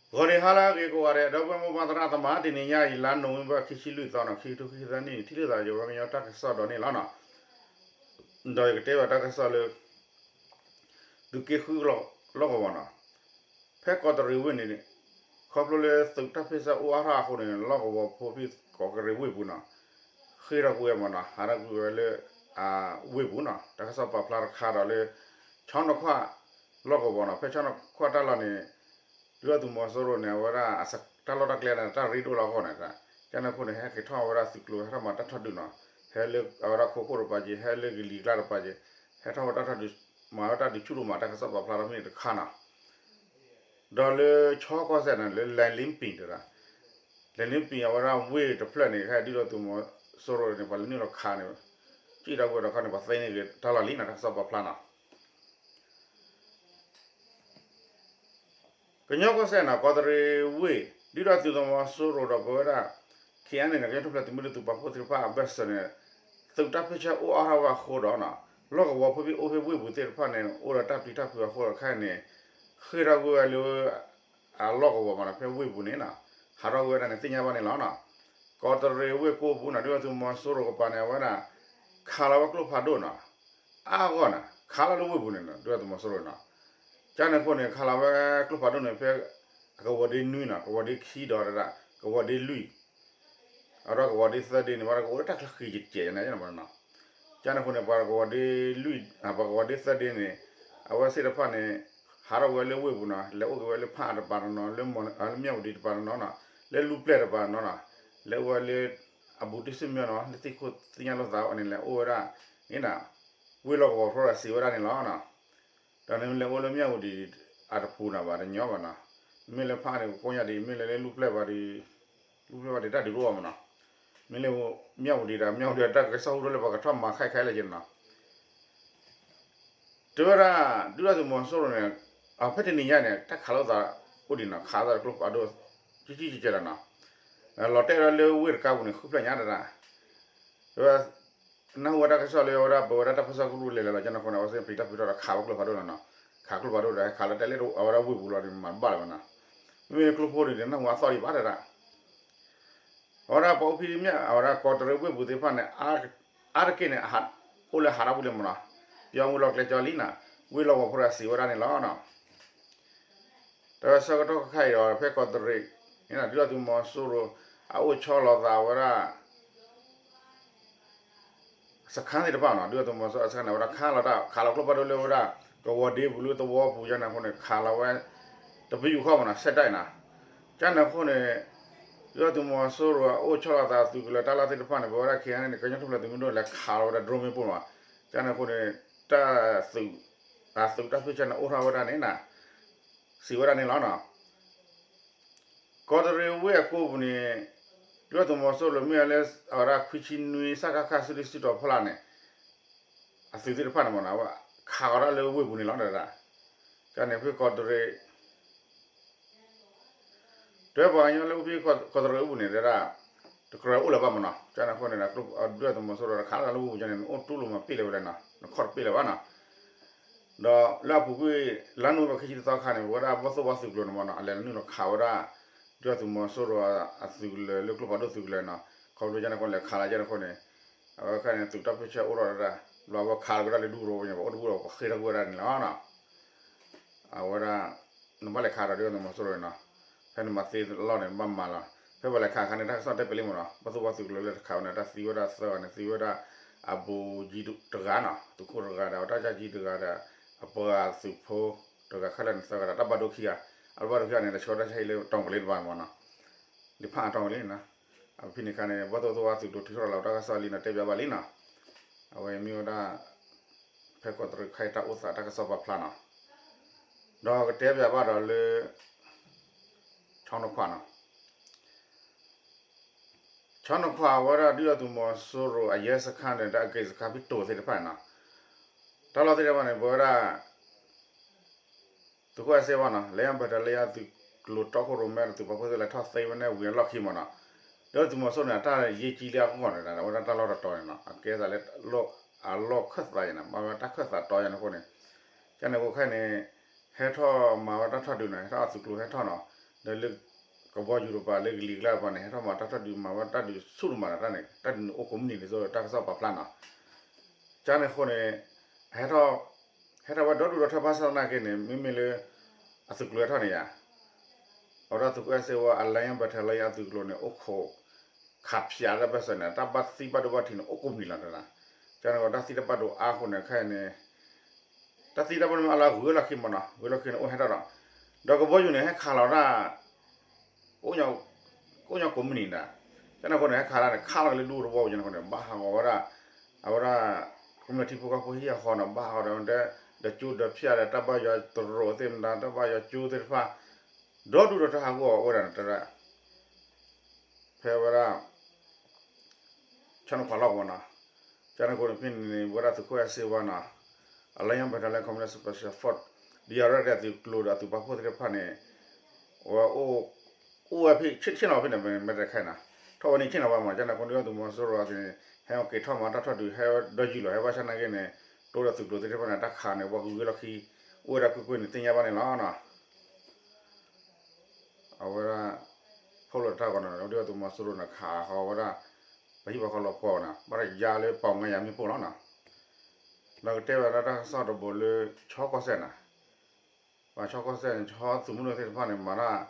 ဂီၤနံၤဟါလၢအဂ့ၤကိးဂၤဒဲး ဒီပုၢ်ဝဲၢ်မိၢ်ပၢ်သရၣ်သမါ တနံၤညါအံၤ လါနိၣ်ဝ့ဘၢၣ် ခံဆံလွံၢ်သီနီၤ ခံကထိခံဆံသၢနံၣ် ထံၣ်လိာ်သးယဝဲကညီတၢ်ကစီၣ်ဒီးန့ၣ်လီၤနီၤ. ဒီးယကတဲဘၣ်တၢ်ကစီၣ်လၢ သုးက့ဃုလီၢ်ကဝီၤနီၤ, ဖဲကီးတရံးဝ့ၢ်န့ၣ် ခီဖျိလၢသုးတၢ်ဖ့ၢ်ဆၢအိၣ်အါထီၣ်အဃိန့ၣ် လီၢ်ကဝီၤဖိဖဲကီးတရံးဝ့ၢ်ပူၤနီၤ ဃ့ၢ်ထီၣ်ကွံာ်ဝဲမနီၤ ဟးထီၣ်ကွံာ်ဝဲလၢ ဝ့ၢ်ပူၤနီၤ တၢ်ကစီၣ်ပာ်ဖျါတခါဒီးလၢ ဆီနီၢ်ခွၣ်လီၢ်ကဝီၤနီၤ ဖဲဆီနီၢ်ခွၣ်တၢ်လီၢ်န့ၣ် ဒုၣ်ဒါသုးမီၤစိရိၤန့ၣ် အဝဲဒၣ် တၢ်လီၢ်တၢ်ကျဲန့ၣ် တၢ်ရ့ဒိၣ်လီၤအဂီၢ်န့ၣ် ကန့ၣ်အဃိန့ၣ် ဟဲက့ၤထီၣ်ဝဲဒၣ်သုးကျိၤ ဟဲထီၣ်မၤတၢ်ထီၣ်ဒုးနီၤ ဟဲလၢအဝဲဒၣ်ခိခိၣ်တပၤက့ၤ ဟဲလၢကလံၤကျါတပၤက့ၤ ဟဲထီၣ်ဝဲတၢ်ထီၣ်ဒုး မၤဝဲတၢ်ဒုးဆူၣ်ဒိၣ်မး တၢ်ကစီၣ်ပာ်ဖျါထီၣ်ဖဲန့ၣ်တခါနီၤ ဒီးလၢဆီကီၢ်စဲၣ်န့ၣ် လၢလဲၤလ့ပံၤတရၣ် လဲၤလ့ပံၤအဝဲဒၣ်ဝ့ၢ်တဖျၢၣ်န့ၣ် ခဲဒုၣ်ဒါသုးမီၤစိရိၤန့ၣ် ပှၤလဲၤနုာ်လီၤခးန့ၣ် စံၣ်တၢ်ဝဲဒီးခီန့ၣ် ပှၤသ့န့ၢ်က့ၤတၢ်လီၢ်လံနီၤ တၢ်ကစီၣ်ပာ်ဖျါနီၤ ကညီကီၢ်စဲၣ်နီၤ ကီးတရံးဝ့ၢ် ဒုၣ်ဒါသုးမီၤစိရိၤဒီးပဝဲဒၣ် ခ့ၣ်အဲၣ်န့ၣ် ကညီထူၣ်ဖျဲးသုးမုၢ်ဒိၣ်သုးပာ်ဖှိၣ်သ့ၣ်တဖၣ်အဘၢၣ်စၢၤန့ၣ် သုးတၢ်ဖ့ၢ်ဆၢအိၣ်အါထီၣ်ဝဲအဃိဒီးနီၤ လီၢ်ကဝီၤဖိဖဲအိၣ်ဖဲဝ့ၢ်ပူၤသ့ၣ်တဖၣ်န့ၣ် အိၣ်ဒီးတၢ်ပျံၤတၢ်ဖုးအဃိဒီးခဲအံၤန့ၣ် ဃ့ၢ်ထီၣ်ကွံာ်ဝဲလၢ အလီၢ်ကဝီၤမနီၤ ဖဲဝ့ၢ်ပူၤန့ၣ်နီၤ ဟးထီၣ်ကွံာ်ဝဲဒၣ်န့ၣ် သ့ၣ်ညါဘၣ်န့ၣ်လီၤနီၤ ကီးတရံးဝ့ၢ်ကိးပူၤနီၤ ဒုၣ်ဒါသုးမီၤစိရိၤကပၤန့ၣ် အဝဲဒၣ် ခးလီၤဝဲကျိဖးဒိၣ်နီၤ အါဂီၢ်န့ၣ် ခးလီၤလၢဝ့ၢ်ပူၤန့ၣ်နီၤ ဒုၣ်ဒါသုးမီၤစိရိၤနီၤ ကန့ၣ်အဃိန့ၣ် ခးလီၤဝဲကျိဖးဒိၣ်န့ၣ် ဖဲ ကဝီၤဒ့နွံနီၤ ကဝီၤဒ့ခံဒီး ကဝီၤဒ့လွံၢ် အဒီးကဝီၤဒ့သၢဒ့န့ၣ် ဘၣ်ဒီးကအိၣ်လၢတၢ်ချၢဃံကဲးကဲးန့ၣ်နီၤ ကန့ၣ်အဃိန့ၣ် ပှၤကဝီၤဒ့လွံၢ် ပှၤကဝီၤဒ့သၢဒ့န့ၣ် အဝဲသ့ၣ်တဖၣ်န့ၣ် ဟးထီၣ်ဝဲလၢဝ့ၢ်ပူၤနီၤ လဲၤအိၣ်က့ၤဝဲလၢဖးအါတပၤတနီၤ လၢမၠၣ်ဝတံၤတပၤတနီၤနီၤ လၢလူၢ်ပျဲၢ်တပၤတနီၤနီၤ လဲၤအိၣ်ဝဲလၢ အဘူးတံၢ်စ့ၣ်မၠီၣ်နီၤ လၢသ့ၣ်ခိၣ်သ့ၣ်ညါလိာ်သးအီၤန့ၣ် လဲၤအိၣ်ဝဲဒၣ် န့ၣ်နီၤ ဝ့ၢ်လီၢ်ကဝီၤဖျိဒီးစံးဝဲဒၣ်န့ၣ်လီၤနီၤ ဒီးနမ့ၢ်လဲၤအိၣ်လၢမၠၣ်ဝတံၤအတပူၤနီၤ ဘၣ်တညီဘၣ်နီၤ မ့ၢ်လၢဖးန့ၣ် ကိးညါဒံး မ့ၢ်လၢလၢလူၢ်ပျဲၢ်ဘၣ်ဒံး လူၢ်ပျဲၢ်ဘၣ်ဒံးတၢ်ဒုးတအိၣ်ဘၣ်မနီၤ မ့ၢ်လၢမၠၣ်ဝတံၤဒီး မၠၣ်ဝတံၤတၢ်ကစီၣ်ဟူထီၣ်လၢပှၤကထီၣ်မၤခဲခဲလၢာ်က့နီၤ တဲဝဲဒၣ် ဒုၣ်ဒါသုးမီၤစိရိၤန့ၣ် ဖဲတနံၤညါန့ၣ် တၢ်ခးလိာ်သးအိၣ်ဒံးနီၤ ခးသးတကျိဖးဒိၣ် ကံကံကဲကဲလီၤနီၤ လီၤတဲာ်ဒီးလၢဝ့ၢ်တကါပူၤန့ၣ် ဃုဖျၢၣ်ညါတဒၣ် တဲဝဲ နၢ်ဟူဝဲတၢ်ကစီၣ်လၢအဝဲဒၣ် ပဝဲဒၣ်တၢ်ပၢဆှၢကရူၢ်လဲၤလဲၤလီၤ ကန့ၣ်အဃိန့ၣ် အဝဲသ့ၣ်ပျံၤတၢ်ဖုးထီၣ်ဒီးခးဝဲကျိဖးဒိၣ်လီၤနီၤ ခးကျိဖးဒိၣ်ဒီး ဟဲခးလီၤတဲာ်လၢအဝဲဒၣ်ဝ့ၢ်ပူၤလီၤန့ၣ် မၤတဘၣ်လၢၤဘၣ်နီၤ မ့မ့ၢ်ကျိဖိဒံးန့ၣ် နၢ်ဟူအသီၣ်ဒံးဘၣ်တဒၣ် အဝဲဒၣ်ပှၤအိၣ်ဖဲမ့ၢ် အဝဲဒၣ်ကီးတရံးဝ့ၢ်ပူၤသ့ၣ်တဖၣ်န့ၣ် အါတက့ၢ်န့ၣ် အိၣ်လၢဟးထီၣ်ကွံာ်လၢမနီၤ ပယီၤဝံၤလီၤကျဲကၠီလံနီၤ ဝ့ၢ်လီၢ်ကဝီၤဖိဒီးစံးဝဲဒၣ်န့ၣ်လီၤနီၤ တၢ်ဆၢကတီၢ်ခဲအံၤဒီး ဖဲကီးတရံးန့ၣ် ဒုၣ်ဒါသုးမီၤစိရိၤ အအိၣ်ဆီလီၤသးဝဲဒၣ် စခန်းသ့ၣ်တဖၣ်နီၤ ဒုၣ်ဒါသုးမီၤစိရိၤအစခန်းန့ၣ် အဝဲဒၣ်ခးလီၤတၢ် ခးလီၤကျိဖးဒိၣ်လၢအဝဲဒၣ် ကဝီၤဒ့ပူၤလၢသဝီပူၤယါန့ၣ်အဃိန့ၣ် ခးလီၤဝဲ တပယူာ်ခီၣ်မနီၤ စဲးဒၣ်အံၤနီၤ ကန့ၣ်အဃိန့ၣ် ဒုၣ်ဒါသုးမီၤစိရိၤအအိၣ်ဆီလီၤသးသုးကလၢၤတၢ်လီၢ်သ့ၣ်တဖၣ်န့ၣ် ပဝဲဒၣ် ခ့ၣ်အဲၣ်အဲၣ်န့ၣ် ကညီထူၣ်ဖျဲးသုးမုၢ်ဒိၣ်လဲၤခးလီၤဝဲဒၣ် drone မ့ၣ်ပိၢ်မနီၤ ကန့ၣ်အဃိန့ၣ် တၢ်သုး အသုးတၢ်ဖ့ၢ်ဆၢန့ၣ်အိၣ်ထီၣ်ဝဲဒၣ်န့ၣ်နီၤ စံးဝဲဒၣ်န့ၣ်လီၤနီၤ ကီးတရံးဝ့ၢ်အကိးပူၤန့ၣ် ဒုၣ်ဒါသုးမီၤစိရိၤမ့ၢ်လၢ အဝဲဒၣ်ခွံဆံနွံ စကခ စုဒုၣ်စုတီၤဖီလာ်န့ၣ် အသုးသ့ၣ်တဖၣ်န့ၣ်မနီၤ ခးဃီၤတၢ်လၢဝ့ၢ်ပူၤန့ၣ်လီၤ တဒၣ် ကန့ၣ်ဖဲကီးတရံး တဲပှၤကညီလၢအိၣ်ဖဲကီးတရံးဝ့ၢ်ပူၤန့ၣ် တဒၣ် တကြၢးအိၣ်လၢၤဘၣ်မနီၤ ကန့ၣ်အဃိန့ၣ် ဒုၣ်ဒါသုးမီၤစိရိၤတခးလၢလၢဝ့ၢ်ပူၤကန့ၣ် အိၣ်တူၢ်လိာ်မးပ့ၢ်လၢၤဝဲလဲၣ်နီၤ နခီၣ်တပ့ၢ်လၢၤဘၣ်နီၤ ဒီးလၢအပူၤကွံာ် လါနိၣ်ဝ့ဘၢၣ်ခံဆံတသီခါန့ၣ် ပဝဲဒၣ်ဘီၣ်သိၣ်ဝါသုးကျိၤန့ၣ်မနီၤ အလဲၤနုာ်လီၤခးဝဲဒၣ် ဒုၣ်ဒါသုးမီၤစိရိၤအသုးကလၢၤလၢကျိဖးဒိၣ်သုးကလၢၤနီၤ ခီဖျိကန့ၣ်အဃိလဲၤခးလၢကန့ၣ်အဃိန့ၣ် အဝဲခါန့ၣ် သုးတၢ်ဖ့ၢ်ဆၢအိၣ်ထီၣ်ဒၣ် ဘျီဝဲခးလီၤကဒါလၢဒူကရိပညါ ပှၤအိၣ်တဘူၣ်ဒီးပှၤဃ့ၢ်ထီၣ်ကွံာ်ဝဲဒၣ်န့ၣ်လီၤနီၤ အဝဲဒၣ် နဘၣ်လဲၤခးဒီးဒုၣ်ဒါသုးမီၤစိရိၤနီၤ ဖဲနမၤသ့လီၢ်န့ၣ် ဘၣ်မၤလီၤ ဖဲပှၤလဲၤခးခါန့ၣ် တၢ်ကစီၣ်တဲပလံမနီၤ ဘီၣ်သိၣ်ဝါသုးကျိၤလၢတခးဝဲန့ၣ် တၢ်သံဝဲဒၣ်သၢဂၤန့ၣ် သံဝဲဒၣ် အဘူးကၠံတဂၤနီၤ သုးခိၣ်တဂၤဒီး အတၢ်ကၠၢ်ကၠံတဂၤဒီး အပှၤသုးဖိတဂၤခဲလၢာ်န့ၣ်သၢဂၤဒီး တၢ်ဘၣ်ဒိခံဂၤ အတၢ်ဘၣ်ဒိခံဂၤန့ၣ် လဲၤဆှၢတၢ်ဆါဟံၣ်လၢတီၤကလ့တဘၣ်မနီၤ လၢဖးအတီၤကလ့နီၤ အဖဲန့ၣ်ခါန့ၣ် ဘီၣ်သိၣ်ဝါသုးကျိၤထုးထီၣ်လီၤတၢ်ကစီၣ်လံနီၤ တဲပၠးဘၣ်လံနီၤ အဝဲမ့ၢ်ဝဲဒၣ် ဖဲကီးတရံးခဲအံၤတၢ်အိၣ်သးတၢ်ကစီၣ်ပာ်ဖျါနီၤ ဒီးကတဲပၠးဘၣ်ဒီးလၢ ဆီနီၢ်ခွၣ်နီၤ ဆီနီၢ်ခွၣ်ဝဲဒၣ်ဒုၣ်ဒါသုးမီၤစိရိၤအယဲစခါန့ၣ် တၢ်အက့စခါဖံတိၤသ့ၣ်တဖၣ်န့ၣ်နီၤ တၢ်လီၢ်သ့ၣ်တဖၣ်န့ၣ် ပဝဲဒၣ် သုးခိၣ်အဲၣ်စ့ဘၣ်နီၤ လၢညါဘၢၣ်တၢ်လၢညါသုးကျိၤတီခိၣ်ရိၣ်မဲဒီးသုးပာ်ဖှိၣ်သ့ၣ်လဲၤထီၣ်သ့ဝဲန့ၣ်ဝံၤအလီၢ်ခံမနီၤ ဒုၣ်ဒါသုးမီၤစိရိၤန့ၣ် အတၢ်ယ့ၢ်ကံလၢအဂီၢ်န့ၣ် အဝဲဒၣ်တၢ်လီၢ်တတီၤန့ၣ်နီၤ အကဲသးလၢ အလီၢ်ခၢၣ်သးယဲနီၤ မ့ၢ်ဝဲတၢ်ခၢၣ်သးတီယဲန့ၣ်အဃိန့ၣ် ကန့ၣ်အဃိခဲအံၤန့ၣ် ဟဲထီၣ်မၤဝဲတၢ်ထီၣ်ဒုးနီၤ ဟဲထီၣ်အသုးကျိၤဟဲထီၣ်နီၤ ဒီးလၢကဘီယူၤတပၤ လၢကလံၤကျါတပၤန့ၣ် ဟဲထီၣ်မၤတၢ်ထီၣ်ဒုး မၤဝဲတၢ်ဒုးဆူၣ်တမၤဒီးတၢ်န့ၣ် တၢ်ဒုးန့ၣ်အိၣ်ကိးမုၢ်နံၤဒ်သိးတၢ်ကစီၣ်ပာ်ဖျါနီၤ. ကန့ၣ်အဃိန့ၣ် ဟဲထီၣ် ဟဲထီၣ်ဝဲဒီဒူၣ်ဒီထၢဘၣ်ဆၣ်သနာ်က့န့ၣ် မ့မ့ၢ်လၢ အသုးကျိၤဟဲထီၣ်န့ၣ်ယါ အဝဲဒၣ်သုးခိၣ်အဲၣ်စ့ဝါ Alliance Battalion အသုးကျိၤန့ၣ် အိၣ်ခိး ခးဖျိးတၢ်ဘၣ်ဆၣ်န့ၣ် တၢ်ဘၣ်သံဘၣ်ဒိဘၣ်ထံးန့ၣ် အိၣ်ကိးမုၢ်နံၤလီၤတဒၣ်. ကန့ၣ်အဃိ တၢ်သံတၢ်ဘၣ်ဒိအါအဃိန့ၣ် ခဲအံၤန့ၣ် တၢ်သံတၢ်ဘၣ်ဒိမ့ၢ်အါလီၤ ဂုၤဝဲလီၢ်ခံမးနီၤ ဂုၤလီၢ်ခံန့ၣ် အိၣ်ဟဲထီၣ်ဒီး ဒီးကဘီယူၤန့ၣ် ဟဲခးလီၤတၢ် ကအိၣ်ညီကိးမုၢ်နံၤဒၣ်. ကန့ၣ်အဃိန့ၣ် ဟဲခးလီၤန့ၣ် ခးလီၤက့ၤလၢဒူသဝီပူၤကန့ၣ်အဃိန့ၣ် ဘၣ်ဟးဂီၤဝဲဒၣ် အဝဲဒၣ် ကမျၢၢ်ထံဖိကီၢ်ဖိဟံၣ်အဃီနီၤ ဘၣ်ဟးဂီၤဒီး ဒီးကၠိဒီးဖၠၣ်ဒီး တၢ်ဘၣ်ယွၤတရိးသ့ၣ်မတၤ တၢ်ဘၣ်ယွၤကၠိသ့ၣ်တဖၣ် ဒီဒူၣ်ဒီထၢဟးဂီၤဝဲဒၣ်န့ၣ် တရၣ် ဖဲဝဲဒၣ် ဆီနိခွးလီၢ်ကဝီၤနီၤ. ကန့ၣ်အဃိန့ၣ် ဖဲန့ၣ်န့ၣ် ဝဲဒၣ်သုးခိၣ်အဲၣ်စ့ဝါနီၤ Alliance Battalion Commando Special Force ဒ်အရၢၢ်ဒီးသုးကျိၤဒီးအသုးပာ်ဖှိၣ်သ့ၣ်တဖၣ်န့ၣ် ဝဲအိၣ် အိၣ်ဝဲဖဲဆ့ၣ်နီၤဖဲန့ၣ် မ့ၢ်တခါနီၤ ထီၣ်ဝဲန့ၣ်ဆ့ၣ်နီၤဝဲမး ကန့ၣ်အဃိန့ၣ် ဒုၣ်ဒါသုးမီၤစိရိၤန့ၣ် ဟဲက့ၤထီၣ်မၤတၢ်ထီၣ်ဒုး ဟဲဒီးယုၢ်လီၤ ဟဲဘၣ်ဆၣ်သနာ်က့န့ၣ် တိဒီးသုးကျိၤသ့ၣ်တဖၣ်န့ၣ် တၢ်ခးန့ၣ် ပှၤဂုၤဂ့ၤလီၢ်ခံ အိၣ်ဝဲဒၣ်ကွ့ၢ်ကွ့ၢ်န့ၣ် သ့ၣ်ညါဘၣ်န့ၣ်လီၤနီၤ. အဝဲဒၣ် ဖီၣ်လိာ်တၢ်ဂီၤနီၤ ဒုၣ်ဒါသုးမီၤစိရိၤန့ၣ် ခးဃီဝဲဒၣ် ပှၤဟံၣ်ဖိဃီဖိလီၤပှီၢ်နီၤ ဘၣ်တယါလၢပီၣ်ငါယၤမ့ၣ်ပိၢ်လီၤနီၤ. ဒီးကတဲဝဲဒၣ်တၢ်ကစီၣ်တဘိလၢ ဆီကီၢ်စဲၣ်နီၤ ပှၤဆီကီၢ်စဲၣ်န့ၣ် ဆီသုးမုၢ်ဒိၣ်သ့ၣ်တဖၣ်န့ၣ် မၤတၢ်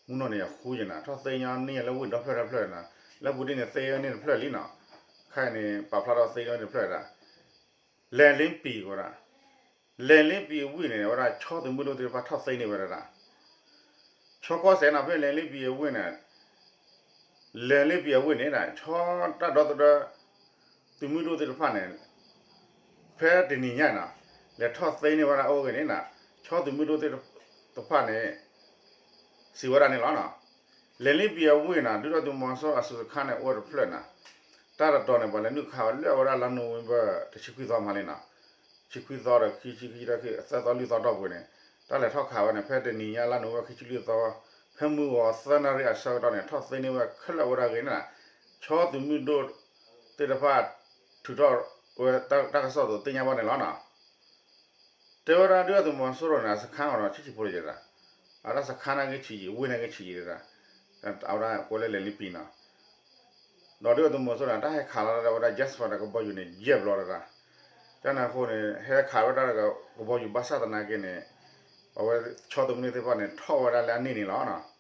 မုၢ်နီၢ်န့ၣ်အဃူယဲနီၤ ထီၣ်သ့ၣ်ညါန့ၢ်လၢဝ့ၢ်ဒီဖျၢၣ်ဒီဖျၢၣ်နီၤ လၢပူၤဒ်န့ၣ်သ့န့ၢ်တဖျၢၣ်လံနီၤ ခဲအံၤန့ၣ် ပာ်ဖျါထီၣ်သ့န့ၢ်တဖျၢၣ်ဒၣ် လဲၤလ့ပံၤဝဲဒၣ် လဲၤလ့ပံၤအဝ့ၢ်န့ၣ် အဝဲဒၣ်ဆီသုးမုၢ်ဒိၣ်သ့ၣ်တဖၣ်ထီၣ်သ့န့ၢ်ဝဲဒၣ် ဆီကီၢ်စဲၣ်နီၤ ဖဲလဲၤလ့ပံၤအဝ့ၢ်န့ၣ် လဲၤလ့ပံၤအဝ့ၢ်န့ၣ် ဆီတၢ်ဒီသဒၢ သုးမုၢ်ဒိၣ်သ့ၣ်တဖၣ်န့ၣ် ဖဲတနံၤညါနီၤ လဲၤထီၣ်သ့န့ၢ်ဝဲဒၣ်အိၣ်ဂ့ၤန့ၣ်နီၤ ဆီသုးမုၢ်ဒိၣ်သ့ၣ်တဖၣ်န့ၣ် စံးဝဲဒၣ်န့ၣ်လီၤနီၤ. လဲၤလ့ပံၤအဝ့ၢ်နီၤ ဒုၣ်ဒါသုးမီၤစိရိၤအစခါန့ၣ် အိၣ်ဝဲတဖျၢၣ်နီၤ တၢ်တတီၤန့ၣ် ပှၤလဲၤနုာ်ခးဝဲလၢအဝဲဒၣ်လါနိၣ်ဝ့ဘၢၣ် တဆံခွံသီမးလံနီၤ ဆံခွံသီဒီးခံဆံခံဒီးသၢသီလွံၢ်သီတီၢ်ပူၤန့ၣ် တၢ်လဲၤထီၣ်ခးဝဲန့ၣ် ဖဲတနံၤညါလါနိၣ်ဝ့ဘၢၣ်ခံဆံလွံၢ်သီ ဖဲမုၢ်ဂီၤသၢနၣ်ရံၣ်အဆၢကတီၢ်န့ၣ် ထီၣ်သ့န့ၢ်ဝဲခဲလၢာ်ဝဲဒၣ်ဂ့ၤန့ၣ်နီၤ ဆီသုးမုၢ်ဒိၣ်သ့ၣ်တဖၣ် ထုးထီၣ်ဝဲတၢ်ကစီၣ်အသိးသ့ၣ်ညါဘၣ်န့ၣ်လီၤနီၤ. တဲဝဲဒၣ်ဒုၣ်ဒါသုးမီၤစိရိၤန့ၣ် အစခါအီၤဒီး ဆံးဆံးဖိတယဲၢ်ဒၣ်, အဝဲဒၣ်စခါနာ်က့ဆံးယံာ် ဝ့ၢ်နာ်က့ဆံးယံာ်ဒၣ်, အဝဲဒၣ်ကိးလၢလဲၤလ့ပံၤနီၤ, ဒီးဒုၣ်ဒါသုးမီၤစိရိၤန့ၣ် တၢ်ဟဲခးလီၤဒၣ်ဝဲဒၣ် jet fighter ဒီးကဘီယူၤန့ၣ် ယဲၢ်ဘျီဒၣ်, ကန့ၣ်အဃိန့ၣ် ဟဲခးဝဲဒၣ်ကဘီယူၤဘၣ်ဆၣ်သနာ်က့န့ၣ် အဝဲဆီသုးမုၢ်ဒိၣ်သ့ၣ်တဖၣ်န့ၣ် ထီၣ်ဝဲဒၣ်လၢအန့ၣ်န့ၣ်လီၤ.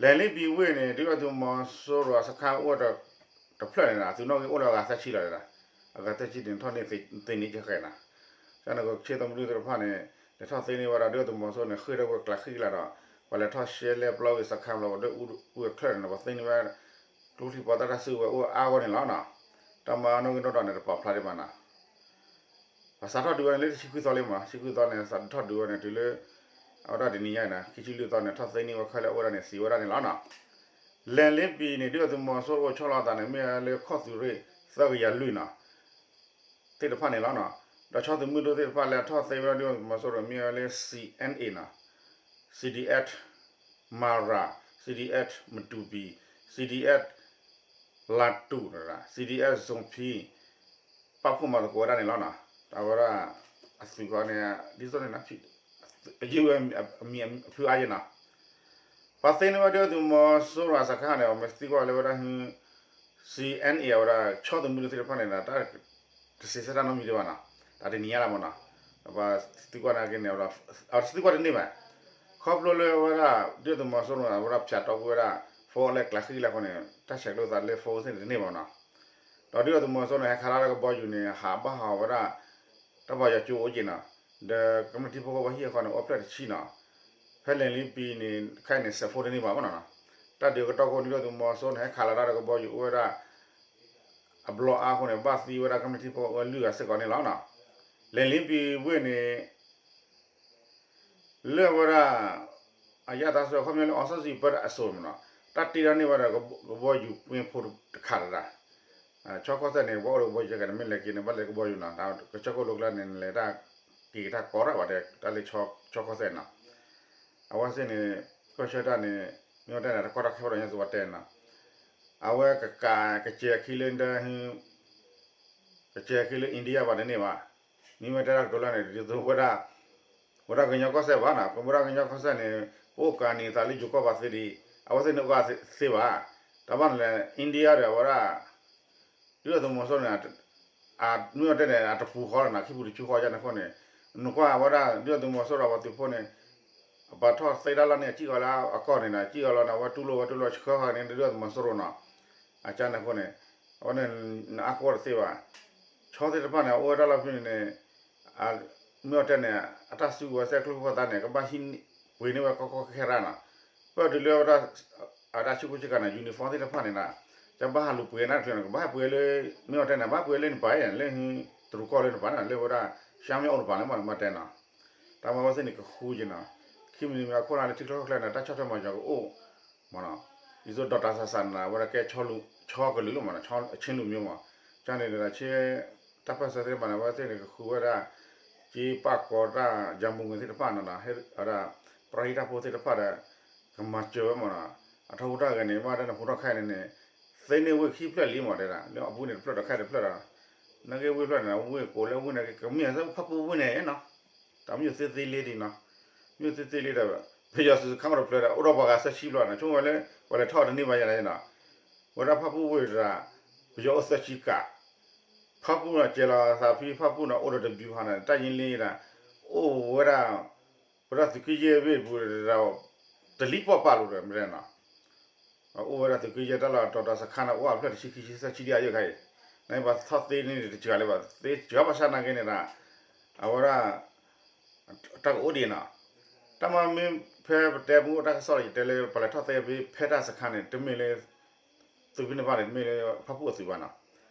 လဲၤလ့ပံၤဝ့ၢ်န့ၣ် ဒုၣ်ဒါသုးမီၤစိရိၤအစခါအိၣ်ဝဲတဖျၢၣ်န့ၣ် အသုးနီၣ်ဂံၢ်အိၣ်လၢအဂၤသၢဆံလီၤဒၣ်, အဂၤသၢဆံန့ၣ် ထီၣ်န့ၢ်သ့န့ၣ်ကဲဃဲနီၤ, ကန့ၣ်အဃိ ဆီသုးမုၢ်ဒိၣ်သ့ၣ်တဖၣ်န့ၣ် လဲၤထီၣ်သ့န့ၢ်ဝဲဒၣ် ဒုၣ်ဒါသုးမီၤစိရိၤန့ၣ် ဃ့ၢ်ထီၣ်ဝဲကျးဃံကျးဒီး ပှၤလဲၤထီၣ်ရှဲလဲပျီဂ့ၤစခါဘျီ ပှၤဒွဲၣ်အူအူအချၢၣ်န့ၣ် ပှၤသ့န့ၢ်ဝဲ ကျိချံပှၤတၢ်တၢ်စုကဝဲၤအိၣ်အါဂီၢ်န့ၣ်လီၤနီၤ, တၢ်မၤနီၣ်ဂံၢ်နီၣ်ဒွးန့ၣ် တပာ်ဖျါဒံးဘၣ်နီၤ ပှၤစးထီၣ်ဒုးဝဲန့ၣ်လၢတဆံခွံသီလံမး, ဆံခွံသီန့ၣ် စးထီၣ်ဒုးဝဲန့ၣ် တုၤလၢ အဝဲဒၣ်တနံၤညါအံၤန့ၣ် ခံဆံလွံၢ်သီန့ၣ် ထီၣ်သ့န့ၢ်ဝဲခဲလၢာ်အိၣ်ဝဲဒၣ်န့ၣ် စံးဝဲဒၣ်န့ၣ်လီၤနီၤ. လဲၤလ့ပံၤန့ၣ် ဒုၣ်ဒါသုးမီၤစိရိၤအိၣ်ဆီလီၤအသးန့ၣ် မ့ၢ်ဝဲလၢခီၣ်သုးရ့ၣ်သၢကယၤလွံၢ်နီၤ သ့ၣ်တဖၣ်န့ၣ်လီၤနီၤ. ဒီးဆီသုးမုၢ်ဒိၣ်သ့ၣ်တဖၣ်လၢအထီၣ်သ့ဝဲဒၣ်ဒုၣ်ဒါသုးမီၤစိရိၤ မ့ၢ်ဝဲလၢ C N A နီၤ, C D F မၤရၤ, C D F မတူၤပံၤ, C D F လၤတူၣ်, C D F ဇိဖံ ပာ်ဖှိၣ်မၤသကိးဝဲဒၣ်န့ၣ်လီၤနီၤ. အဝဲဒၣ် အသုးခီန့ၣ် ဒ်သိးန့ၣ် ယုၢ်ဝဲအမံၤအဖုအါယဲနီၤ. ပှၤသ့န့ၢ်ဝဲဒၣ်ဒုၣ်ဒါသုးမီၤစိရိၤအစခါန့ၣ် အမ့ၢ်သံကွၢ်လၢဝဲဒၣ် C N A အဝဲဒၣ် ဆီသုးမုၢ်ဒိၣ်သ့ၣ်တဖၣ်န့ၣ်ဒီး တစံးဆၢတၢ်နီတမံၤဒံးဘၣ်နီၤ, တၢ်တနံၤညါလၢမးနီၤ, ပှၤသံကွၢ်နာ်က့န့ၣ် အဝဲဒၣ် အဝဲသံကွၢ်တန့ၢ်ဘၣ်, ခီဖျိလၢအဝဲဒၣ် ဒုၣ်ဒါသုးမီၤစိရိၤန့ၣ် အဝဲဒၣ်ဖၠးတီၢ်ကွံာ်ဝဲဒၣ် phone လၢကျးဃံလၢအဃိန့ၣ် တၢ်ဆဲးကျိးသးလၢ phone သ့ၣ်န့ၣ်တန့ၢ်ဘၣ်နီၤ. ဒီးဒုၣ်ဒါသုးမီၤစိရိၤန့ၣ် ဟဲခးလီၤတၢ်ကဘီယူၤန့ၣ် ဟးဘၣ်ဟးဝဲဒၣ် တၢ်ဘၣ်ယွၤကၠိအိၣ်က့နီၤ, ဒီးကမျၢၢ်ထံဖိကီၢ်ဖိဟံၣ်အဃီန့ၣ် အိၣ်ဖျဲၣ်တဆံနီၤ, ဖဲလဲၤလ့ပံၤန့ၣ် ခဲအံၤန့ၣ် စဲး phone တန့ၢ်ဘၣ်မးနီၤ. တၢ်ဒုးကတီၢ်ခိၣ် ဒုၣ်ဒါသုးမီၤစိရိၤန့ၣ် ဟဲခးလီၤတၢ်တၢ်ကဘီယူၤအိၣ်ဝဲဒၣ် အဘျီအါအဃိန့ၣ် ဘၣ်သံဝဲဒၣ်ကမျၢၢ်ထံဖိကီၢ်ဖိလွံၢ်ဂၤစ့ၢ်ကီးန့ၣ်လီၤနီၤ. လဲၤလ့ပံၤဝ့ၢ်န့ၣ် လၢဝဲဒၣ် အယၣ်တၢ်စၢဃီ မ့ၢ်လၢ အောင်ဇော်စုကြည် ပၢတၢ်အစိၤမးနီၤ, တၢ်တ့ထီၣ်န့ၢ်ဝဲဒၣ်ကဘီယူၤကွ့ဖိတခးတဒၣ်, ဆီကီၢ်စဲၣ်န့ၣ် ပှၤအိၣ်ဒီးကဘီယူၤကဲန့ၣ် မ့ၢ်လဲၤက့ၤန့ၣ် ဘၣ်လဲၤကဘီယူၤနီၤ, ကစၢၢ်ခိၣ်လိကျါန့ၣ် လဲၤတၢ်က့ၤတၢ်ကီတၢ်ဘၣ်တဲ တၢ်လၢဆီကီၢ်စဲၣ်နီၤ. အဝဲသ့ၣ်န့ၣ် ကီၢ်ဆၢတၢ်န့ၣ် မ့ၢ်ဝဲတၢ်န့ၣ် တၢ်ကီတၢ်ခဲဖဲဒီးညါသုဝဲတဲနီၤ, အဝဲကကးကစဲးခံလၢ ကစဲးခံလၢ India ဘၣ်တန့ၢ်ဘၣ်, မ့မ့ၢ်တဲတၢ်ကတိၤလၢန့ၣ် ဒ်သိးဝဲဒၣ် ဝဲဒၣ်ကညီကီၢ်စဲၣ်ဘၣ်နီၤ, ဝဲဒၣ်ကညီကီၢ်စဲၣ်န့ၣ် ပအိၣ်ကးနံၤသးလၢယိၤကီၢ်ဘၣ်သ့ဒံး, အဝဲသ့ၣ်န့ၣ်အိၣ်ကးသ့ဘၣ်. တၢ်ဘၣ်န့ၣ်လဲၣ် India ဒီးအဝဲဒၣ် ဒုၣ်ဒါသုးမီၤစိရိၤန့ၣ် မ့ၢ်အီၤတဲန့ၣ် အတပူၤဃီလီၤနီၤ, ခံပူၤတဆူဃီယါန့ၣ်အဃိန့ၣ်, နကွၢ်အဝဲဒၣ် ဒုၣ်ဒါသုးမီၤစိရိၤအပှၤသုးဖိန့ၣ် အပာ်ထီၣ်သ့တၢ်လီၢ်န့ၣ် အစံၣ်ဃီၤလၢအကီၢ်န့ၣ်ဒီး စံၣ်ဃီၤလီၤန့ၣ် အဝဲတူၢ်လိာ်ဝဲတူၢ်လိာ်ဆှၢဃီၤန့ၣ် ဒုၣ်ဒါသုးမီၤစိရိၤနီၤ, အကါန့ၣ်အဃိန့ၣ်, အဝဲန့ၣ် နအါကီတသ့ဘၣ်. ဆီသ့ၣ်တဖၣ်န့ၣ် အအိၣ်ဝဲတၢ်လီၢ်ဖဲန့ၣ်န့ၣ် မ့ၢ်အီၤတဲန့ၣ် အတၢ်စုကဝဲၤစဲၣ်ကျိၤဖိသၣ်န့ၣ် ကဘၣ်ဟံးပှ့ၤန့ၢ်ဝဲကီကီခဲခဲရၣ်နီၤ, ပၢၢ်တုၤလၢဝဲဒၣ် အတၢ်ဆူၣ်ကိၢ်ဆူၣ်ကၤန့ၣ် uniform သ့ၣ်တဖၣ်န့ၣ်နီၤ, ကဘၣ်ဟးလူၤပှ့ၤန့ၣ်တချုးန့ၣ် ကဘၣ်ဟဲပှ့ၤလၢ မ့ၢ်အီၤတဲန့ၣ် ဘၣ်ပှ့ၤလၢနပၤ လၢတရူးကီၢ်လၢနပၤန့ၣ် လၢဝဲဒၣ် ရှမ်းမြောက် အိၣ်တပၤလၢမ့ၢ်မ့ၢ်တဲနီၤ, တၢ်မၤဝဲသ့ၣ်န့ၣ်ကဃူက့ၤနီၤ, ခံမံၤတမံၤအခိၣ်နၢ်လၢထံချၢကီၢ်ချၢန့ၣ် တၢ်ဆီၣ်ထွဲမၤစၢၤကအိၣ် မ့ၢ်နီၤ, ဒ်သိးဒီးတၢ်ဆးဆးန့ၣ် အဝဲဒၣ်ကဲဆီကလုာ်လီၤမ့ၢ်နီၤ, ဆ့လူးမ့ၢ်မ့ၢ်, ကန့ၣ်ဒီး တၢ်ပၢၢ်ဆၢသ့ၣ်တဖၣ်န့ၣ် အဝဲသ့ၣ်န့ၣ်ကဃုဝဲဒၣ် က့ပာ်ကီတၢ် ယၤမူငဲသ့ၣ်တဖၣ်နီၤ, ဝဲဒၣ် ပရဟံၣ်တၢ်ဖိသ့ၣ်တဖၣ်ဒီး ကမၤစၢၤဝဲမ့ၢ်နီၤ, အထီၣ်ဟူးတၢ်ဂဲၤန့ၣ် ဘၣ်တၢ်န့ၣ်ဟူထီၣ်ခဲအံၤန့ၣ်န့ၣ် သ့န့ၢ်ဝ့ၢ်ခံဖျၢၣ်လံမ့ၢ်တဲဒၣ် လၢအပူၤန့ၣ်တဖျၢၣ်ဒီးခဲအံၤတဖျၢၣ်ဒီး နာ်က့ဝ့ၢ်ဖျၢၣ်န့ၣ် ဝ့ၢ်ကိးလၢဝ့ၢ်န့ၣ် ကမ့ၢ်စ့ၢ်ဖၣ်ပူၣ်ဝ့ၢ်န့ၣ်နီၤ, တၢ်မ့ၢ်သ့သ့လံဒံးနီၤ, မ့ၢ်သ့သ့လံဒီး ပယီၤသုးစခါအိၣ်တဖျၢၣ်ဒီး အိၣ်ဒီးပှၤဂၤသၢဆံဘျီန့ၣ် ဆိကမိၣ်ဝဲလၢ ပှၤလဲၤထီၣ်တန့ၢ်ဘၣ်ယၤန့ၣ်နီၤ, ဝဲဒၣ်ဖၣ်ပူၣ်ဝ့ၢ်တဒၣ် ပယီၤအိၣ်သၢဆံကး, ဖၣ်ပူၣ်နီၤ ကဲလီၤသးဖံဖၣ်ပူၣ်နီၤ အိၣ်ဒီးတဘျုးဟါန့ၣ် တၢ်ယံၤလံဒၣ် အိၣ်ဝဲဒၣ် ပဒၣ်သုးက့ယဲၢ်ဘ့ၣ်ပူၤဒီး တလံၣ်ပီၢ်ပာ်လိာ်ဒီးမ့ၢ်နီၤ အိၣ်ဝဲဒၣ်သုးက့ယဲၢ်တၢ်လီၢ်တီၤတၢ်စခါန့ၣ် အိၣ်အဖျၢၣ်တဆံခံဆံသၢဆံဒံးအယိာ်ခါအံၤ, နပှၤထီၣ်သ့န့ၢ်တစှၤလၢၤဘၣ် သ့စှၤဘၣ်ဆၣ်နာ်က့န့ၣ်ဒၣ် အဝဲဒၣ် တၢ်ကအိၣ်ဒံးနီၤ, တၢ်မ့ၢ်မ့ၢ်ဖဲပတဲမ့ၢ်အိၣ်တၢ်ကစီၣ်ဒီး ယတဲလၢပှၤလဲၤထီၣ်သ့ဖဲဖဲတၢ်စခါန့ၣ် တမ့ၢ်လၢ သုးဖံန့ၣ်ဘၣ်န့ၣ် တမ့ၢ်လၢဖၣ်ပူၣ်အသုးဘၣ်နီၤ,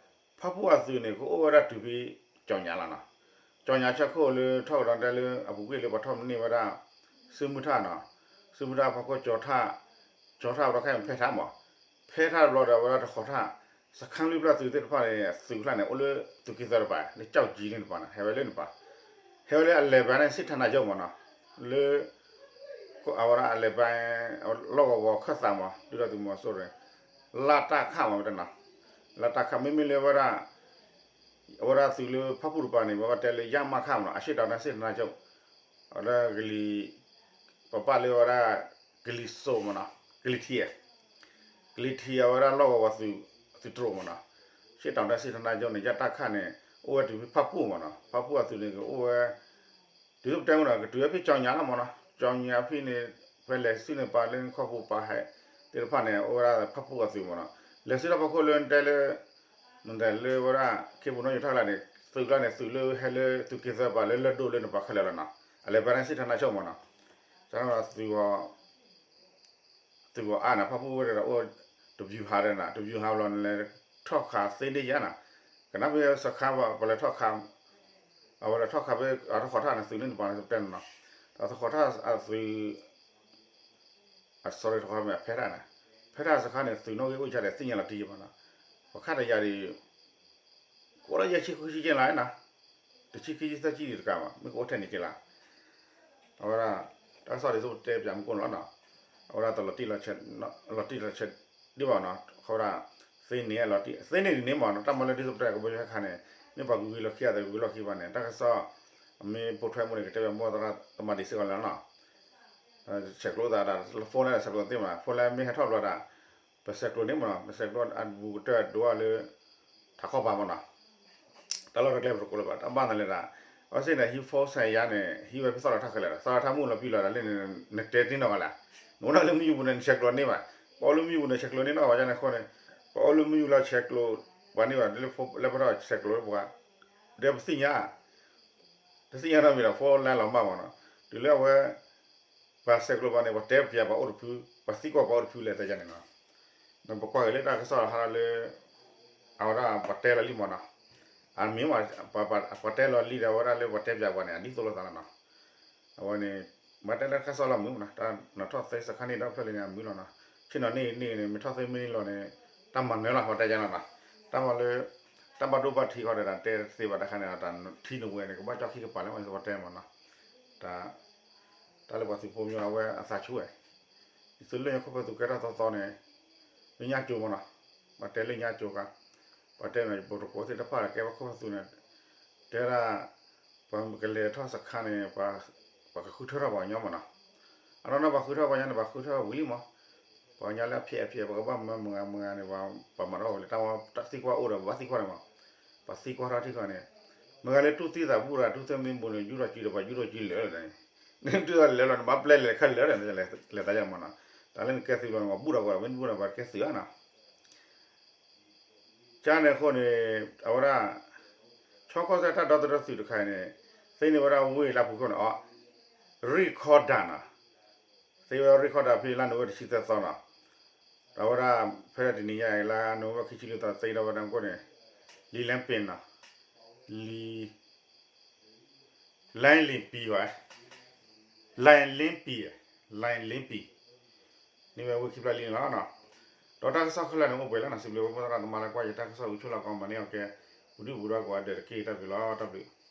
ဖၣ်ပူၣ်အသုးန့ၣ် ကအိၣ်ဝဲဒၣ်တုၤဖဲ ကၠီၣ်ညါလီၤနီၤ, ကၠီၣ်ညါဆၢခိၣ်လၢထီၣ်ကဒီးတဲလၢအပူၤကွံာ်လၢပှၤထီၣ်မန့ၢ်ဝဲဒၣ် စုမုၢ်ထၣ်နီၤ, စုမုၢ်ထၣ်ဖီခိၣ်ကၠီထၣ်, ကၠီထၣ်ဘျီခဲအံၤဖဲထၣ်မး, ဖဲထၣ်တဘျီဒီးဝဲဒၣ်တဃီၤထၣ်, စခါလွံၢ်ဖျၢၣ်သုးသ့ၣ်တဖၣ်န့ၣ် သုးကျါန့ၣ် အိၣ်လၢသုးက့သၢတပၤ လၢကၠီၣ်ကၠံန့ၣ်တပၤနီၤ ဟဲဝဲလၢန့ၣ်တပၤ, ဟဲဝဲလၢအလဲၤဘၣ်န့ၣ် စံၣ်ထၣ်နါကၠိမးနီၤ, လၢ အဝဲဒၣ်အလဲၤဘၣ် လီၢ်ကဝီၤခၢၣ်သးမး ဒုၣ်ဒါသုးမီၤစိရိၤ လၢတၢ်ခၣ်မးဝဲတနီၤ, လၢတၢ်ခၣ် မ့မ့ၢ်လၢဝဲဒၣ် အဝဲဒၣ်သုးလၢဖၣ်ပူၣ်တပၤန့ၣ် ပဘၣ်တဲလၢ ရမခ မးနီၤ အရှေ့တောင်တိုင်းစစ်ဌာနချုပ် အဝဲဒၣ်ကလံၤ ပပာ်လၢဝဲဒၣ် ကလံၤစိးမးနီၤ ကလံၤထံး ကလံၤထံးအဝဲဒၣ်လီၢ်ကဝီၤသုးတြိာ်မးနီၤ, အရှေ့တောင်တိုင်းစစ်ဌာနချုပ်န့ၣ် ရတခ န့ၣ် အိၣ်ဝဲတုၤဖဲဖၣ်ပူၣ်မးနီၤ, ဖၣ်ပူၣ်အသုးန့ၣ် ကအိၣ်ဝဲ တုၤပတဲမးနီၤ ကတုၤဝဲဖဲကၠီၣ်ညါလီၤမးနီၤ, ကၠီၣ်ညါဖဲန့ၣ် ဖဲလဲၤဆူန့ၣ်ပာ်လၢခီၣ်ဖိပာ်ဟဲသ့ၣ်တဖၣ်န့ၣ် အိၣ်ဝဲဒၣ်ဖၣ်ပူၣ်အသုးမးနီၤ, လဲၤဆူတၢ်ဖီခိၣ်လၢတဲလၢ မ့ၢ်တဲလၢဝဲဒၣ် ခ့ပူၤနီၣ်ယူၤထၣ်ကျါန့ၣ် သုးကျါန့ၣ် သုးလၢဟဲလၢသုးက့သၢပၤလၢလၢၢ်ဒိၣ်လၢန့ၣ်ပှၤခဲလၢာ်လီၤနီၤ, အလဲၤဘၣ်န့ၣ် စစ်ဌာနချုပ် မးနီၤ, ကန့ၣ်ဒီးသုး သုးဂီၤအါန့ၣ် ဖၣ်ပူၣ်ဝဲဒီးအိၣ် တဘျုးဟါဒီးနီၤ တဘျုးဟါဘျီန့ၣ်လဲၤထီၣ်ခးသ့န့ၢ်ယါနီၤ, ကနၣ်ဖဲစခါပှၤလဲၤထီၣ်ခး အဝဲလဲၤထီၣ်ခးဖဲအတဃီၤထၣ်န့ၣ် သုးန့ၣ်တပၤန့ၣ်တဲနီၤ, ဒီးတဃီၤထၣ်အသုး အ sorry တဃီၤမ့ၢ်ဖဲထၣ်န့ၣ်, ဖဲထၣ်စခါန့ၣ် သုးနီၣ်ဂံၢ်အိၣ်ယါဒီးသ့ၣ်ညါလီၤတံၢ်ယါမးနီၤ, ပှၤခါတယါဒီး ကအိၣ်လၢယဲၢ်ဆံဃုဆံက့လါနီၤ, တဆံခံဆံသၢဆံဒံးတကးမး မ့ၢ်ကအိၣ်ထဲန့ၣ်က့လါ အဝဲဒၣ် တၢ်ကစီၣ်ဒ်သိးပတဲပၠးမူခိၣ်န့ၣ်လီၤနီၤ, အဝဲဒၣ်တလီၤတံၢ်လီၤဆဲး လီၤတံၢ်လီၤဆဲးဒံးဘၣ်နီၤ, အဝဲဒၣ် သ့န့ၢ်လီၤတံၢ် သ့န့ၢ်ဒ်န့ၣ်မးနီၤ, တၢ်မၤလၢဒ်သိးပတဲကဘီယူၤဟဲခါန့ၣ် မ့ၢ်ပှၤဂုၤဂ့ၤလီၢ်ခံဂၤသ့ၣ်ဂုၤလီၢ်ခံဘၣ်န့ၣ် တၢ်ကစီၣ် အမ့ၢ်ပိာ်ထွဲမူန့ၣ် ကတဲပၠးမူသရၣ်သမါဒံးစ့ၢ်ကီးလီၤနီၤ, ဆဲးကျိးသးဒီး phone လၢဆဲးကျိးသ့မး phone လၢမ့ၢ်ဟဲထီၣ်ဘျီဒီး ပဆဲးကျိးန့ၣ်မးနီၤ ပဆဲးကျိးအဘူးကတၢၢ်ဒိးလၢ ထးခီပၤမးနီၤ တၢ်လီၢ်တၢ်ကျဲပတကိးလၢၤဘၣ် တၢ်ဘၣ်နၤလဲၣ်ဒၣ်, အဝဲသ့ၣ်န့ၣ် ဟံး phone ဆဲးယါန့ၣ် ဟံးဝဲဖဲသီၣ်လီၤထၣ်ခဲလၢာ်ဒီး သီၣ်လီၤထၣ်မုၢ်လီၤပံၤလီၤဒီးလၢန့ၣ် နတဲတ့ၢ်နီၢ်ဂၤလဲၣ်, နအိၣ်ဒၣ်လၢမုၢ်ယူၤပူၤန့ၣ် နဆဲးကျိးန့ၢ်ဘၣ်, ပအိၣ်လၢမုၢ်ယူၤပူၤန့ၣ် ဆဲးကျိးန့ၢ်နီၢ်ဂၤဘၣ်န့ၣ်အဃိန့ၣ်, ပအိၣ်လၢမုၢ်ယူၤလီၤဆဲးကျိး ပှၤန့ၢ်ဘၣ် လၢပထီၣ်ဆဲးကျိးလၢပှၤ ဒီးပသ့ၣ်ညါ တသ့ၣ်ညါနီတမံၤဒီး phone လၢလီၤမၢ်မးနီၤ, တုၤလၢအဝဲ ပှၤဆဲးကျိးပှၤန့ၣ် ပှၤတဲပၠးပှၤအိၣ်တဖု, ပှၤသံကွၢ်ပှၤအိၣ်တဖုလဲၣ် တဲယၤန့ၣ်နီၤ, ပကွၢ်က့ၤလၢတၢ်ကစီၣ်ဟးထီၣ်လၢ အဝဲဒၣ်ပှၤတဲလီၤလံမးနီၤ, အမ့ၢ်မး ပှၤတဲလီၤလံဒီး အဝဲဒၣ်လၢပှၤတဲပၠးပှၤန့ၣ် အဒ်သိးလိာ်သးလီၤနီၤ, အဝဲန့ၣ် မ့ၢ်တဲလၢတၢ်ကစီၣ်လီၤမုာ်မးနီၤ, တၢ်နီၤထီၣ်သ့စခါန့ၣ်ဒီးဖျၢၣ်လံန့ၣ် အမုာ်လီၤနီၤ, ဆ့ၣ်နီၤန့ၣ်န့ၣ် မ့ၢ်ထီၣ်သ့မ့ၢ်န့ၣ်လီၤန့ၣ် တၢ်မၤနၢၤလီၤ ပှၤတဲယၤလီၤနီၤ, တၢ်မၤလၢ တၢ်ဘၣ်ဒိဘၣ်ထံးဃီဒီး တဲတသ့ဘၣ်တခါန့ၣ် တၢ်ထံနဝဲန့ၣ် ကဘၣ်ကၠီၣ်ခံကပၤလၢမး ပှၤတဲမးနီၤ, တၢ် တၢ်လၢပှၤသုးဖိမ့ၢ်အဝဲအသးဆူၣ်ဝဲ, ဒ်သိးလၢညါခိၣ်ဖၢသုးကဲထီၣ်သီသီန့ၣ် လၢညါကၠိမးနီၤ, ပှၤတဲလၢညါကၠိခါ, ပှၤတဲန့ၣ် ပတကိးသ့ၣ်တဖၣ်ကဲပှၤခိၣ်ဖၢသုးန့ၣ်, တဲဒၣ် ပှၤကလဲၤထီၣ်စခါန့ၣ် ပှၤကဃုထၢထီၣ်ပှၤကညီမးနီၤ, အနီၢ်နီၢ်ပှၤဃုထီၣ်ပှၤညါန့ၣ် ပှၤဃုထီၣ်ဝံၤလံမး, ပှၤကညီလၢအဖျဲးအဖျဲး ပကဘၣ်မၢမုၢ်ဂၤမုၢ်ဂၤန့ၣ် ပှၤမၤထီၣ်ဝဲလၢတၢ်ဝဲတၢ်သံကွၢ်အိၣ်ဒီး ပဘၣ်သံကွၢ်န့ၣ်မး, ပှၤသံကွၢ်ထီၣ်ထံဃီန့ၣ်, မုၢ်ဂၤလၢတူၢ်သံသးဘူၣ်ဒီး တူၢ်သံမ့ၢ်ဘူးန့ၣ် ယူၢ်ထီၣ်ကံဒီး ပှၤယူၢ်ထီၣ်ကံလၢာ်လီၤ, နတူၢ်သံလၢာ်လီၤ နဘၣ်ပျဲလဲၤခၢၣ်လၢာ်ဒီး လဲၤသးယမးနီၤ, တၢ်လၢနကဲသုးဘျီန့ၣ် ပှၤဘူၣ်ဒီးပှၤ မ့ၢ်တဘူၣ်န့ၣ် ပှၤတကဲသုးဧါနီၤ ကန့ၣ်အဃိန့ၣ် အဝဲဒၣ် ဆီခီၣ်စဲၣ်တၢ်ဒီသဒၢသုးတခါအံၤန့ၣ် သ့န့ၢ်ဝဲဒၣ်ဝ့ၢ်လၢပူၤခိၣ်န့ၣ်အီၤ ရံၣ်ခီဒၣ်နီၤ, သ့ဝဲဒၣ်ရံၣ်ခီဒၣ်ဖဲလါနိၣ်ဝ့ဘၢၣ်တဆံသၢသီနီၤ, ဒီးအဝဲဒၣ် ဖဲတနံၤညါအံၤ လါနိၣ်ဝ့ဘၢၣ်ခံဆံလွံၢ်သီ သ့ထီၣ်ဝဲဒၣ်အဃိန့ၣ် လံာ်လ့ပ့ၤနီၤ, လံာ် လံာ်လ့ပ့ၤဝဲ, လံာ်လ့ပ့ၤ, လံာ်လ့ပ့ၤ န့ၢ်ဝဲဝ့ၢ်ခံဖျၢၣ်လံန့ၣ်လီၤ. ဒီးတၢ်ကစီၣ်ခဲလၢာ်န့ၣ်အိၣ်ပှဲၤလံနီၤ, စံးဘျုးဝဲဖိသရၣ်သမါလၢကွၢ်ယတၢ်ကစီၣ် ဂုာ်ဆိလၢကီမၤန့ၢ်အီၤကဲ ပူၤဒုၣ်ပူၤဒါကိးဂၤဒဲးတက့ၢ် တၢ်ဘျုးလီၤ တၢ်ဘျုး